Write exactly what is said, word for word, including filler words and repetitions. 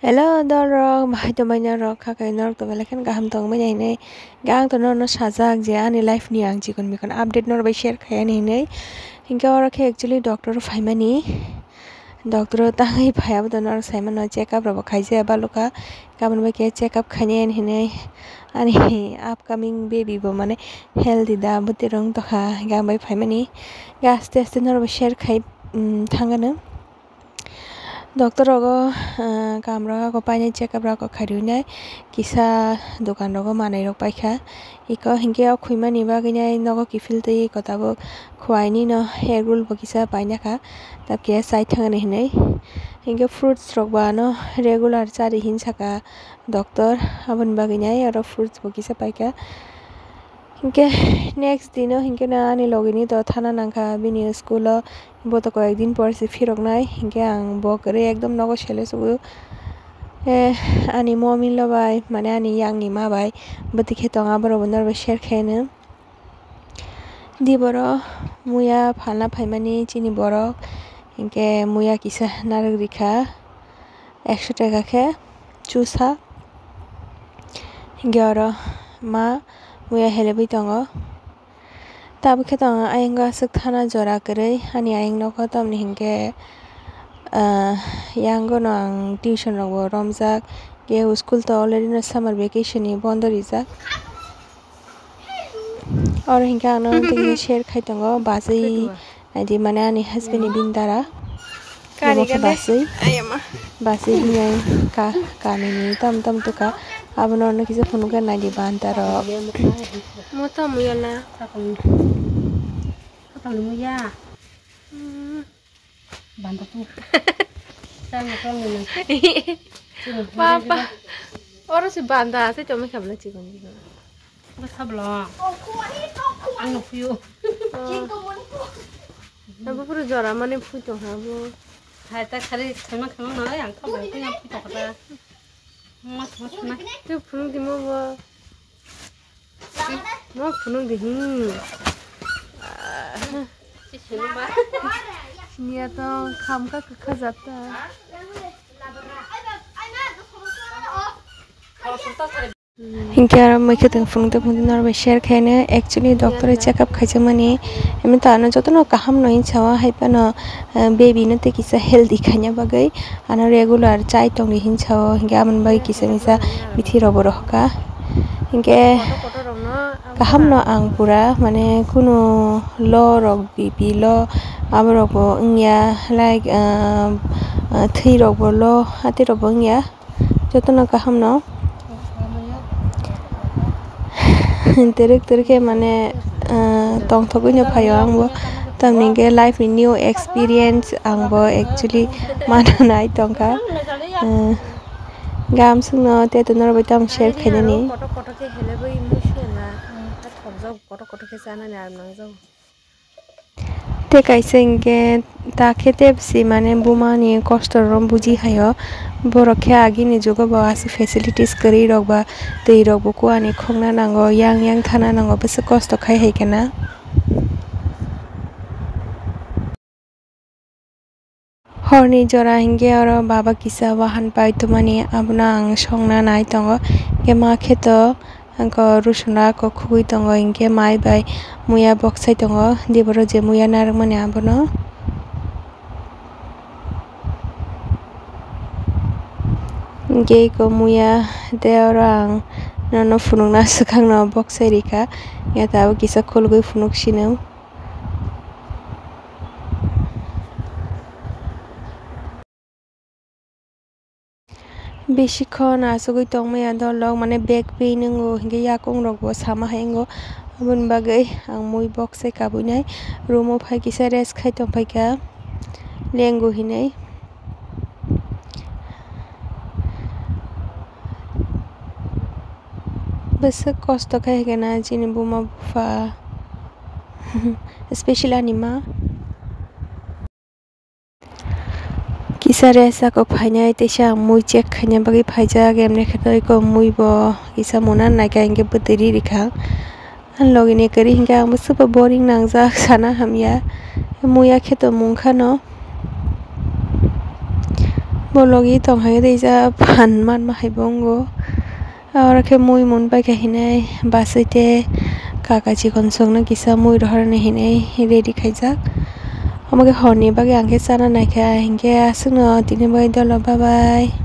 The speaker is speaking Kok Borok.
Hello, dol rok, bahai tongmani norok, kha khe norok tongmani khe kaham tongmani hinwi. Ang to norokno sajak je ani life ni ang chikon mikon update norok bai share khai ani hinwi. Hinkhe oro khe actually doctor phaimani. Doctor o tangwi phai abo to norok saimano check up rok bo khaijak balukha. Kabun bai khe check up khainai ani hinwi. Ani upcoming baby bo mane healthy da bwtwi rwng tongkha. Hinkhe ang bai phaimani. Hinkhe aste aste norok bai share khai, um, thangano. Doctor rogo, ah, kam rogo painai check up rogo khairwi nai kisa dokan rogo manwi rok paikha. Iko hinkhe o khwimani bagwi nai nogo kiphil twi iko tabuk khwlaini no hair roll bo kisa painakha, tabukhe chai thangani hinwi. Hinkhe fruits rok bo ano regular chari hin saka doctor, aboni bagwi nai oro fruits bo kisa paikha. Hinkhe next dino hinkhe no ani logini to thana nangkha bini school o, bo to koyek din por se phiroknai, hinkhe ang bo kwrwi ekdom nogo sele sugo. Eh, ani momilo bai mane ani yangni ma bai bwtwi khe tong, aborok bo norok bai share khaino. Diboro muya phalna phaimani chini borok, hinkhe muya kisa narwk rikha. Ekso taka khe chusa. Hinkhe oro ma muya helebwi tongo. Tabuk khe tongo ayang aswk thana jora kwrwi ani ayang nokho, tamni hinkhe, ah, yango no ang tuition rok bo romjak. Khe school to already no summer vacation ni bondo rijak. Oro hinkhe ang nono tini share khai tongo, bachwi naidi mane ani husband ni bini dara. Omo khe bachwi, bachwi bini ka, kanini tam tam tukha. Abono oroni kisa phunukhe naidi banta rok. Mo tamo yala. Banta tu. Papa. Oro si banta ase, chomwi khabla chikon chikon. Bwsa bwlong. Ang nukhuyo. Abo phuru jora mani phui tongkha bo. Hai ta khari khama khama nalai ang kha bai phui ang phui tongkha ta. Mas mas na. Tei phunuk di mo bo. Mo phunuk di hin. Sini ba. Sini atong kham ka ka kha jata. Hinkhe aro mui khe tong phunukde phunukde norok bai share khaino. Actually doctor o check up khaijakmani, emni to ano jotono kaham no hinsa o, hai phano, eh, baby no tei kisa healthy khaina bagwi ano regular chai tongdi hinsa o, hinkhe aboni bagwi kisa misa bithi rok bo rohorkha. Hinkhe kaham no ang pura, mane kunu low rok, B P low, aborok bo wngya, like, ah, ah, thwi rok bo low, atwi rok bo wngya. Jotono kaham no. Twrwk twrwk khe mane, ah, tongthogwi no phaio ang bo. Tamni hwnkhe life ni new experience ang bo actually mana nai tongkha. Ah, gam songno tei norok bai tamo share khainani. Tei kaisa hinkhe ta khe tei bwsi mane buma ni kosto rok buji hai o, borok khe agini jugo bo aswk facilities kwrwi rok ba twi rok bo kuani khokna nango, yang yang thana nango, bwswk kosto khai hai khe na. Horni jora hinkhe oro baba kisa wahan pai tongmani, abono ang songna nai tongo. Hinkhe ma khe to, angkhe ruson ako khugui tongo, hinkhe mai bai muya boksai tongo, diboro je muya narwkmani abono. Hinkhe eko muya tei oro ang nono phunukna swkangno boksai rikha, hinkhe tabuk kisa khulugui phunuk sino. Bisi khon achugwi tongmaya dol rok, mane back pain wngo hinkhe yakung rok bo sama hai wngo, aboni bagwi ang mui boksai kabui nai room o phai kisa rest khai tong phaikha lengo hinwi. Bwswk kosto khe khe na chini buma bupha, especially ani ma. Kisa rest ako phainai, teisa ang mui check khaina bagwi phaijak, emni khe to eko mui bo kisa mona naikha, hinkhe bwtwi ri rikha. Ani logi ni kwrwi hinkhe ang bwswk bo boring nangjak, sana hamya. Muya khe tongmung khano. Bo logi tong hai reija phan manma hai bo wngo. Aro khe mui mun bai khe hinai basui tei kaka chikon songno kisa mui rohornai hinai ready khaijak. Omo khe horni bagwi ang khe chana naikha, hinkhe aswkno tini bai dolo, bye bye.